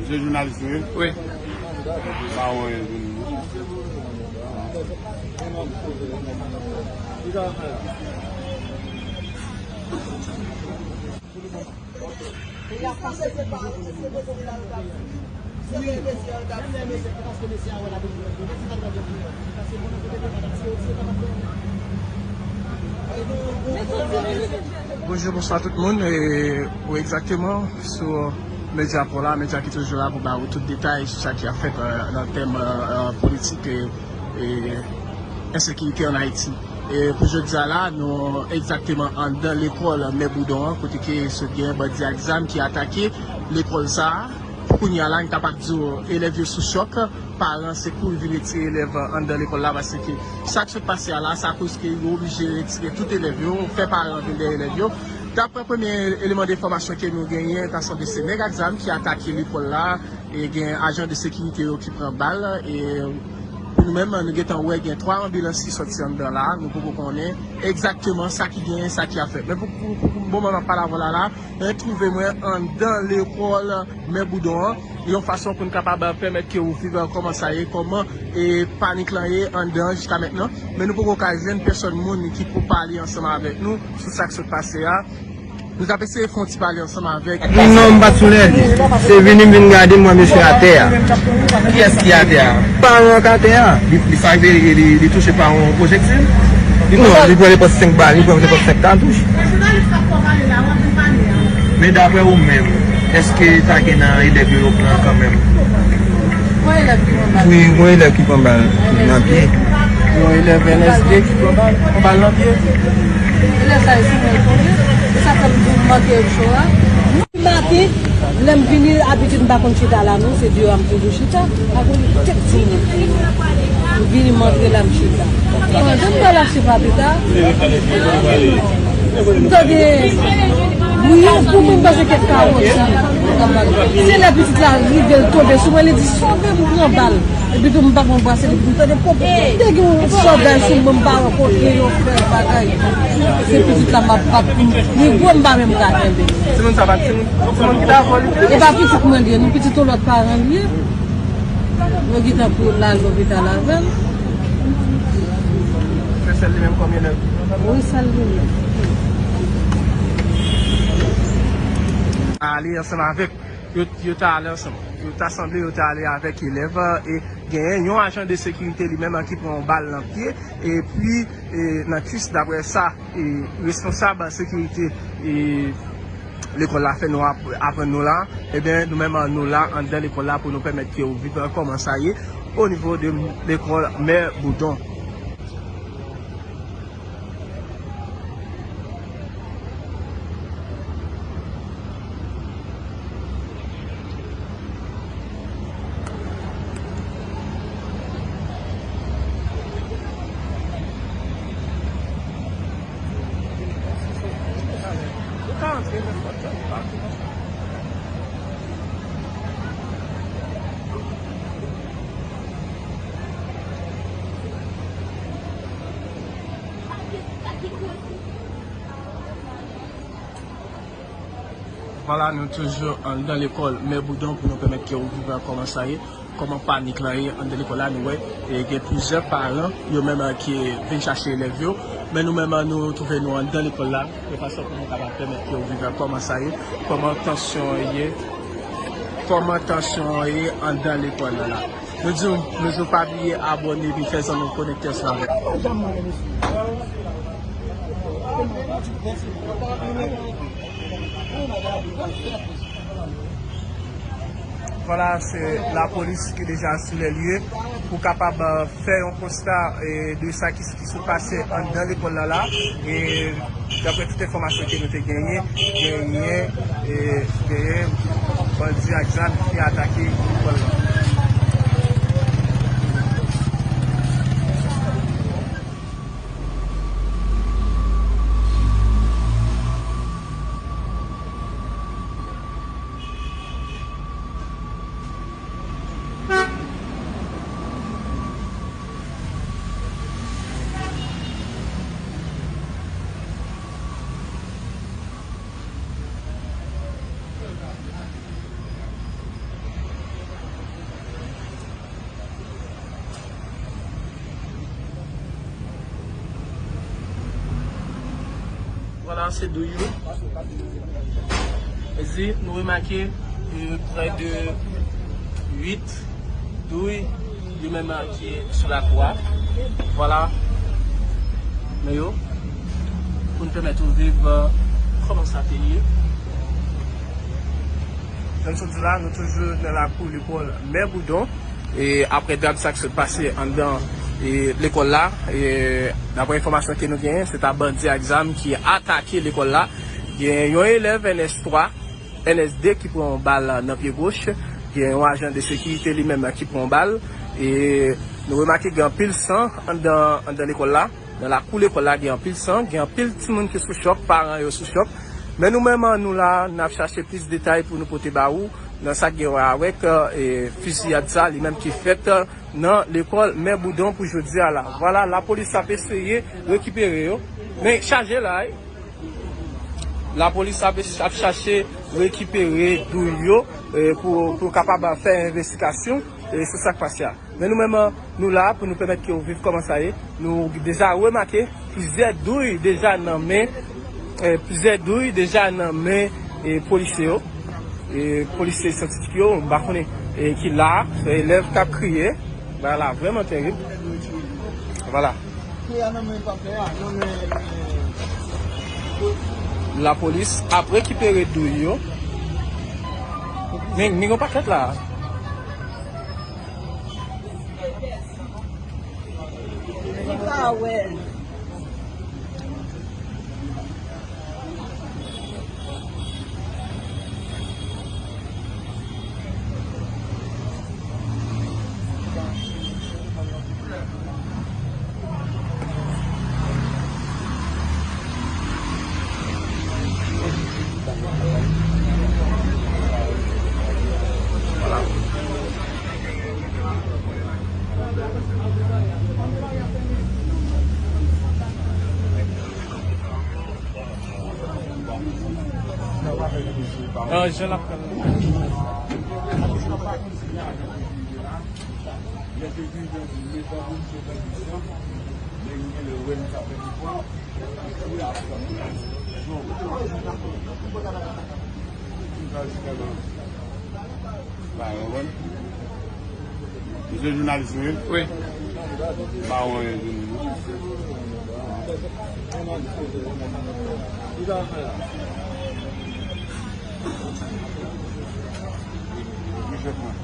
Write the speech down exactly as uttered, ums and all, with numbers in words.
Se jounalis ou ye? Wi. Ba ou anyen pou nou. Bonjou, bonswa tout moun. E, wi, egzakteman, sou medya pa w la, medya ki toujou la pou ba ou tout detay sou sa ki ap fèt, e, nan tèm, e, e, politik, e, e, ensekirite ann Ayiti. E pou jodi a la, nou egzakteman anndan lekòl Mè Boudon an, kote ke sot gen bandi ak zam ki atake lekòl sa a. Pou kounye a la, n kapab di w, elèv yo sou chòk. Paran se kouri vin retire elèv anndan lekòl la, paske sa k sot pase a la, sa koz ke yo oblije retire tout elèv yo, fè paran vin dèyè elèv yo. Daprè premye eleman de enfòmasyon ke nou genyen, ta sanble se nèg ak zam ki atake lekòl la. E gen ajan de sekirite yo ki pran bal. E pou nou menm, nou gentan wè gen twa anbilans ki sòti anndan la. Nou poko konnen egzakteman sa ki genyen, sa ki ap fèt. Men pou, pou, pou moman m ap pale avè w la, la, mwen twouve mwen anndan lekòl Mè Boudon an, yon fason pou n kapab pèmèt ke w viv kòman sa ye, kòman, e, panik lan ye anndan jiska mentnan. Men nou poko ka jwenn pèsòn moun ki pou pale ansanm avèk nou sou sa k sot pase a. Nou t ap eseye fè yon ti pale ansanm avèk. Non, m pa t sou lè li. Se vini m vin gade m wè mesye atè a. Kiyès ki atè a? Paran k atè a. Li, li fache, li, li touche pa yon pwojektil? Non, li pran nenpòt senk bal, li pran nenpòt senk katouch. Men daprè ou menm, èske ta gen nan elèv yo yo pran kanmenm? Wi, yon elèv ki pran bal nan pye. Yon elèv N S D ki pran bal, pran bal nan pye. Elèv sa yo sou mwen tonbe. E sa fè m di w manke cho a. Maten, lè m vini, abitid m pa konn chita la non, se deyò a m toujou chita. Akoz tèt timoun. M vini, m antre la, m chita. Pandan m pral achte papita, m tande bri, pou mwen, m panse kèk kawòt. Se lè pitit la rive, l tonbe sou mwen, li di, "Sove m, pran bal." Epi tou, m pa konn brase li, m tande pòp, te gen yon sòdaj sou mwen, m pa wè kote yo fè bagay. Se pitit la m ap bat pou m. Li gwo, m pa menm ka kenbe. Timoun sa pa t timoun, timoun ki ta avè w li te? E pa pitit mwen li ye, non, pitit yon lòt paran li ye. Yo gentan pou l al lopital avè l. Se sèl li menm kòm elèv? Wi, sèl li menm. Ale ansanm avèk, yo, yo ta ale ansanm. Yo ta sanble, yo ta ale avèk elèv, e genyen yon ajan de sekirite li menm ki pran yon bal nan pye, epi, e, nan kwis, daprè sa, e, responsab sekirite, e, lekòl la fè nou ap-, aprann nou la, ebyen, nou menm, nou la anndan lekòl la pou nou pèmèt ke w viv kòman sa ye o nivo de lekòl Mè Boudon. Vwala, nou toujou anndan lekòl Mè Boudon pou nou pèmèt ke w viv kòman sa ye, kòman panik lan ye anndan lekòl la. Nou wè, e, gen plizyè paran, yo menm, e, ki vin chache elèv yo. Men nou menm, e, nou twouve nou anndan lekòl la, yon fason pou nou kapab pèmèt ke w viv kòman sa ye, kòman tansyon an ye, kòman tansyon an ye anndan lekòl la la. Nou di w, nou di w pa bliye abòne epi fè zanmi w konekte ansanm avèk nou. Vwala, se lapolis ki deja sou lè lye pou kapab, e, fè yon konsta, e, de sa ki, ki sot pase anndan lekòl la la. E daprè tout enfòmasyon ke nou te genyen, genyen, e, genyen bandi ak zam ki atake lekòl la. Vwala, se douy yo. Ezi, nou remake, e, prè de uit douy, yo menm, e, ki sou lakou a. Vwala. Men yo, pou n pèmèt ou viv, e, kòman sa te ye. Jan m sot di la, nou toujou nan lakou lekòl Mè Boudon. E apre dram sa k sot pase anndan, e, lekòl la, e, daprè enfòmasyon ke nou genyen, se ta bandi ak zam ki atake lekòl la. Gen yon elèv N S twa, N S de ki pran yon bal nan pye goch. Gen yon ajan de sekirite li menm ki pran yon bal. E nou remake gen anpil san anndan, anndan lekòl la. Nan lakou lekòl la, gen anpil san, gen anpil timoun ki sou chòk, paran yo sou chòk. Men nou menm, nou la, n ap chache plis detay pou nou pote ba ou nan sa k gen wè avèk, e, fiziyad sa, li menm ki fèt, e, nan lekòl Mè Boudon pou jodi a la. Vwala, lapolis ap eseye rekipere yo. Men chaje la, wi. Lapolis ap, ap chache rekipere douy yo, e, pou, pou kapab fè envestigasyon, e, sou sa k pase a. Men nou menm, nou la pou nou pèmèt ke w viv kòman sa ye. Nou deja remake plizyè douy deja nan men, e, plizyè douy deja nan men, e, polisye yo. E, polisye syantifik yo, m pa konnen, e, ki la, se elèv k ap kriye. Bagay la vrèman terib. Vwala. Lapolis ap rekipere douy yo. Men, men yon pakèt la. Li pa wè. Ah, jan l ap pran. Misye jounalis nou ye? Wi. Ba ou anyen di nou. Misye pran.